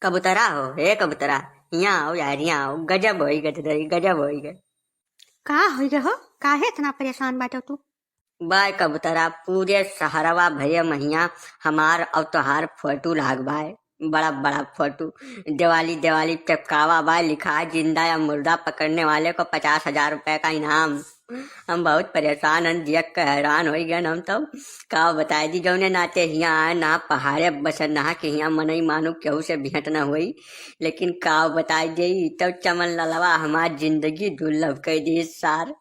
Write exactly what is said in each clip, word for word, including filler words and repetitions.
कबूतरा हो, हे कबूतरा, हियाँ आओ यार, हियाँ आओ, गजब होई गए दादा, गजब होई गए। का होई गए हो? काहे इतना परेशान बाटे तू? बाय कबूतरा, पूरे शहरवा भरे महिया हमार और तोहार फोटो लाग बाय, बड़ा बड़ा फोटो। दिवाली दिवाली चपकावा बाय, लिखा है, "जिंदा या मुर्दा पकड़ने वाले को पचास हजार रुपए का इनाम।" हम बहुत परेशान हन, जियक के हैरान होई गए हम तो। का बताई दी, जौने नाते हियाँ आए ना, पहाड़े बसन ना, कि हियाँ मनई मानू केहू से भेंट ना होई। लेकिन का बताई दे, ई तो चमन ललवा हमार जिंदगी दुर्लभ कर दी सार।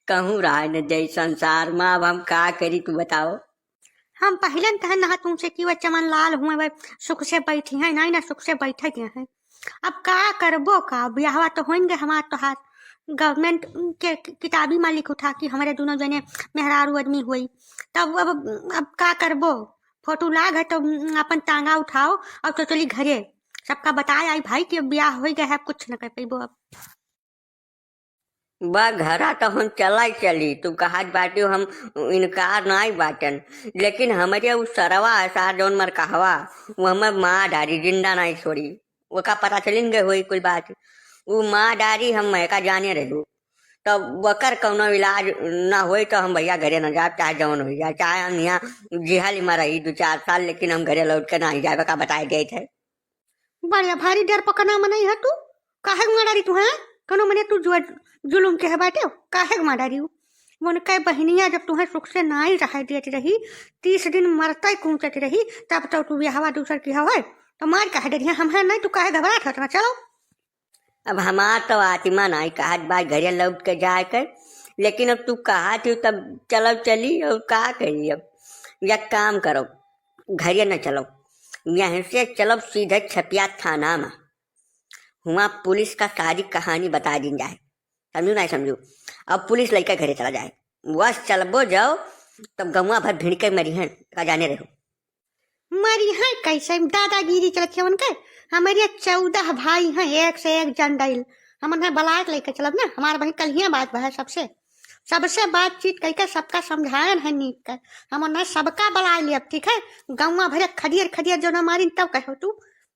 कहूँ रहा न दे संसार में, अब हम का करी तू बताओ। हम पहिले न कहे ना तुमसे कि वह चमन लाल हुए, वह सुख से बैठी हैं, नहीं ना सुख से बैठे गए हैं। अब का करबो का, ब्याहवा तो होइन गए हमार तोहार। Government के कि-, किताबी मालिक उठा कि हमरे दोनों जने मेहरारू आदमी होई। तब अब, अब का करबो, फोटो लाग है तो अपन टांगा उठाओ और तो चली घरे। सबका बताए आई भाई कि अब ब्याह हो गया है, अब कुछ न कर पैबो अब। बा घरा तो हम चला चली, तू कहत बाटियो हम इनकार नाई बाटन, लेकिन हमरे उ सरवा है सार जौन मर कहवा, वो हमें मार डारी, जिंदा नाई छोड़ी। ओका पता चलिन गए होई कुल बात, उ मार डारी, हम मैं का जाने रहू। तब वकर कौनो इलाज ना होई तो हम भैया घरे ना जाब, चाहे जौन हो जाए, चाहे हम यहाँ जिहाली में रही दो चार साल, लेकिन हम घरे लौट के ना ही जाए, का बताए देत है। बड़े भारी डर पकना मनई है तू। काहे के मार डारी तू, हैं? कौनो मने तू जुआ-, जुलुम के है बाटे, काहे के मार डारी उ? उनके बहिनिया जब तुहें सुख से नाई रहे देत रही, तीस दिन मरते कूचत रही, तब तो तू ब्याहवा दूसर की हवे, तो मार काहे डरिया? हम हैं नहीं, तू काहे घबरात हत ना? चलो। अब हमार तो आत्मा नाई कहत बा घरे लौट के जाए के, लेकिन अब तू कहत हो तब चलो चली, और का करी अब? एक काम करो, घरे न चलो, यहाँ से चलो सीधे छपिया थाना में, हुआ पुलिस का सारी कहानी बता दीन जाए, समझू ना समझू? अब पुलिस लइके घरे चला जाए, बस चलबो जाओ, तब गौवा भर भिड़ के मरिहन, का जाने रहो। मरी हैं कैसे दादागिरी चलत है उनके। हमारे चौदह भाई हैं, एक से एक जंडाइल। हम उन्हें बलाय के लेके चलब ना, हमार बहिन कल ही बात बा है सबसे, सबसे बातचीत करके सबका समझायन है नीक कर। हम उन्हें सबका बलाय लियब, ठीक है? गौवा भरे खदियर खदियर जो ना मारिन तब कहो तू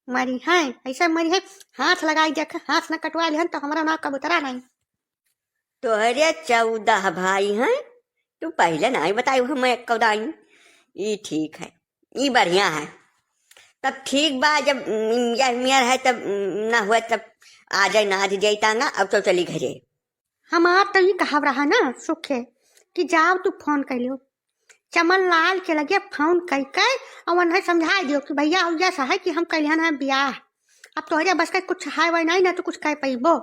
मरी हैं, ऐसे मरी हैं। हाथ लगाई देख, हाथ न कटवा लिहन तो हमारा ना कबूतरा नहीं। तोहरे चौदह भाई हैं, तू पहिले नाई बताई हमें एक कौदाई। ई ठीक है, ई बढ़िया है। तब ठीक बा, जब, उम, यह मेर है तब, उम, ना हुआ तब आ जाए, ना आ जाए तांगा, अब तो चली घरे। हमार तो ई कहब रहा ना सुखे कि जाओ तू फोन कर लियो, चमन लाल के लगे फोन कर के और उन्हें समझा दियो कि भैया हो ऐसा है कि हम कैलिहन है ब्याह, अब तोहरे बस के कुछ है वही नहीं ना, तू कुछ कह पैबो।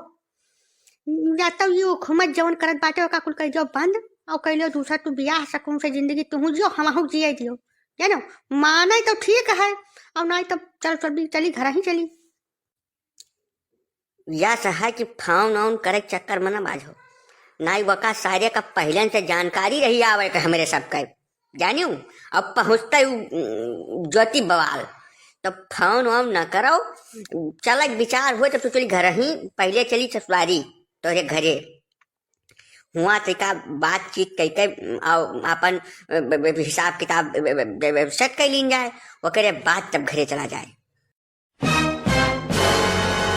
या तो ये हुकूमत जवन करत बाटे ओका कुल कर दियो बंद, और कह लियो दूसरा तू बियाह सकून से जिंदगी तुहू जियो, हमहू जिए दियो, जानो? माने तो ठीक है, और नहीं तो चल चल भी चली, घर ही चली। या सहा कि फोन ऑन करे के चक्कर में ना बाजो, नहीं वका सारे का पहले से जानकारी रही आवे के हमरे सबके, जानियो? अब पहुँचते उ, उम, ज्योति बवाल, तो फोन वोन न करो, चलक विचार हुए तो तू चली घर ही, पहले चली ससुरारी तोरे घरे, हुआ तरीका बातचीत कई के, उम, और अपन, अ, ब-, ब-, हिसाब किताब, ब-, ब-, ब-, ब-, सेट कर लीन जाए, ओकरे बाद तब घरे चला जाए।